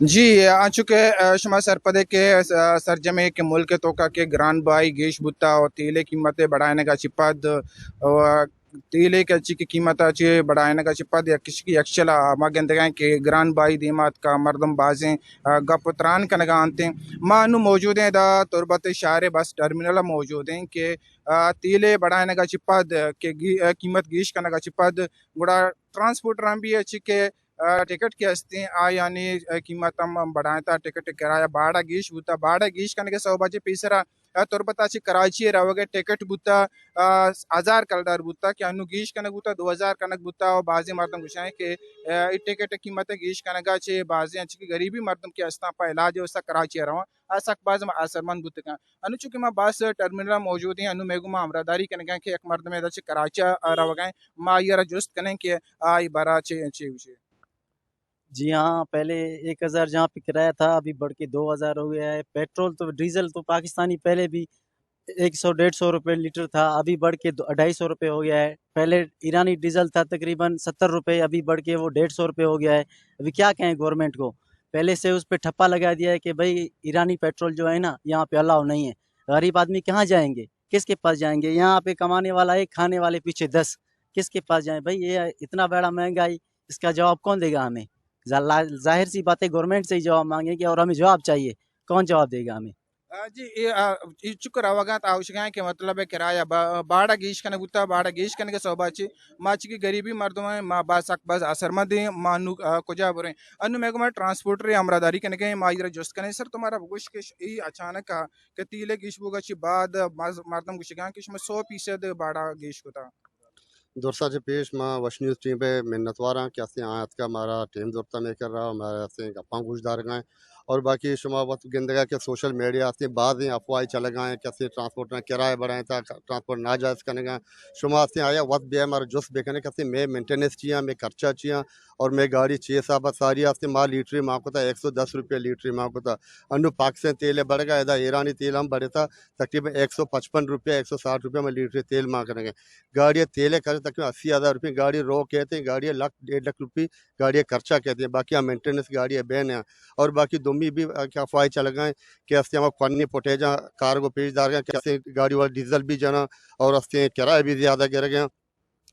جی، انچو کہ، آ، شما سرپدے کہ، آ، سرجمیں کہ ملک ءِ توکا کہ گران بہائی گیش بوتا و تیل ءِ قیمت ءِ بڑھائینگ ءَ چہ پد و تیل ءِ کہ چی کہ قیمت ءَ چہ بڑھائینگ ءَ چہ پد یک کشکی یک چلا ما گندگا ایں کہ گران بہائی دیما اتکا، مردم بازیں، آ، گپ و تران کنگا انت۔ ما انو موجود ایں ادا تربت شہر ءِ بس ٹرمینل ءَ موجود ایں کہ، آ، تیل ءِ بڑھائینگ ءَ چہ پد کہ گی-، آ، قیمت گیش کنگ ءَ چہ پد گڑا ٹرانسپورٹراں بھی اچی کہ آ، ٹکٹ کہ استیں، آیانی، آ، قیمت ہم بڑھائینتا، ٹکٹ کرایہ باڑا گیش بوتا، باڑا گیش کنگ ءِ سوبا چہ پیسرا، آ، تربتا چہ کراچی ءَ روگ ءِ ٹکٹ بوتا، آ، ہزار کلدار بوتا کہ انو گیش کنگ بوتا، دو ہزار کنگ بوتا و بازیں مردم گوشاں کہ، آ، اے ٹکٹ قیمت گیش کنگا چہ بازیں انچو کہ غریبی مردم کہ استاں پہ علاج ءِ واسطہ کراچی ءَ رواں، آ سک باز اثرمند بوتگاں۔ انو چونکہ ما بس ٹرمینل ءَ موجود ایں، انو مئے گوما ہمراہداری کنگا کہ یک مردمے ادا چہ کراچی ءَ روگا ایں، ما آئی ءَ را جست کنیں کہ آئی بارہ چے، چے گوشے۔ جی ہاں، پہلے ایک ہزار جہاں پہ کرایہ تھا، ابھی بڑھ کے دو ہزار ہو گیا ہے۔ پیٹرول تو، ڈیزل تو پاکستانی پہلے بھی ایک سو، ڈیڑھ سو روپے لیٹر تھا، ابھی بڑھ کے دو، ڈھائی سو روپے ہو گیا ہے۔ پہلے ایرانی ڈیزل تھا تقریباً ستر روپے، ابھی بڑھ کے وہ ڈیڑھ سو روپے ہو گیا ہے۔ ابھی کیا کہیں گورنمنٹ کو، پہلے سے اس پہ ٹھپا لگا دیا ہے کہ بھائی، ایرانی پیٹرول جو ہے نا، یہاں پہ الاؤ نہیں ہے۔ غریب آدمی کہاں جائیں گے؟ کس کے پاس جائیں گے؟ یہاں پہ کمانے والا ایک، کھانے والے پیچھے دس۔ کس کے پاس جائیں بھائی؟ یہ اتنا بڑا مہنگائی، اس کا جواب کون دے گا ہمیں؟ ظا-، ظاہر سی بات ہے، گورنمنٹ سے ہی جواب مانگیں گے اور ہمیں جواب چاہیے۔ کون جواب دے گا ہمیں؟ آ، جی، اے، آ، اے چک روگا تا اوشگا کہ مطلب ہے کرایہ با-، باڑا گیش کنگ بوتا، باڑا گیش کنگ ءِ سوبا چہ ما چی کہ غریبی مردم ہیں، ما با سک باز اثرمند ہیں، ما نو، آ، کجا بریں؟ انو مئے گوما ٹرانسپورٹر ہمراہداری کنگا ایں، ما آئی ءَ را جست کنیں، سر تمہارا بگوش کہ ش-، اے اچانک آ کہ تیل ءِ گیش بوگا چہ بعد مز-، مردم گوشگا کہ شما سو فیصد باڑا گیش کتا۔ درساں چہ پیش ما وش نیوز ٹیم ءِ منتواراں کہ استیں آیاں اتکا مارا ٹیم زرتا مئے کرا، مارا استیں گپاں گوش دارگا ایں۔ اور باقی شما وت گندگا کہ سوشل میڈیا استیں بازیں افواہ چلگا ایں کہ استیں ٹرانسپورٹ نا کرایہ بڑھائینتا، ٹرانسپورٹ ناجائز کنگا۔ شما استیں آیا وت بیا مارا جست بکنے کہ استیں مئے مینٹیننس چیاں، مئے خرچہ چیاں اور مئے گاڑی چے حساب ساری استیں۔ ما لیٹری مان کتا ایک سو دس روپے لیٹری مان کتا۔ انو پاکستان تیل بڑھگا، ادا ایرانی تیل ہم بڑھتا، تقریباً ایک سو پچپن روپے، ایک سو ساٹھ روپے ما لیٹری تیل مان کنگا۔ گاڑی ءِ تیل ءِ خرچ تقریباً اسی ہزار روپے، گاڑی ءِ رو کہتے ہیں، گاڑی ءِ لکھ ڈیڑھ لکھ روپے گاڑی ءِ خرچہ کہتے ہیں، باقی آ مینٹیننس گاڑی ءِ بین ہیں۔ اور باقی دومی بھی، آ، کہ افواہ چلگا ایں کہ استیں ہما فنی فوٹیجاں کارگو پیش دارگا ایں کہ استیں گاڑی والا ڈیزل بھی جنا اور استیں کرایہ بھی زیادہ گرگا ایں۔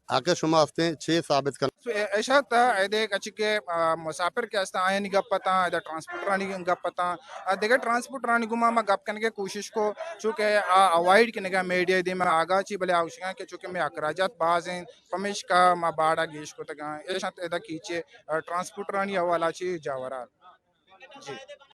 آخر شما استیں چے ثابت کن؟ ارشاد تا ایدے کچھ کہ، آ، مسافر کہ استاں آیانی گپ اتاں، ایدا ٹرانسپورٹرانی گپ اتاں، آ، دگہ ٹرانسپورٹرانی گوما ما گپ کنگے کوشش کو، چونکہ آ اوائڈ کنگا میڈیا دیما آگا چی، بلے آ گوشگا کہ چونکہ مئے اخراجات باز ہیں، پمیشکا ما باڑا گیش کتگاں۔ ایش انت ادا کیچے، آ، ٹرانسپورٹرانی حوالہ چی جاورال۔ جی۔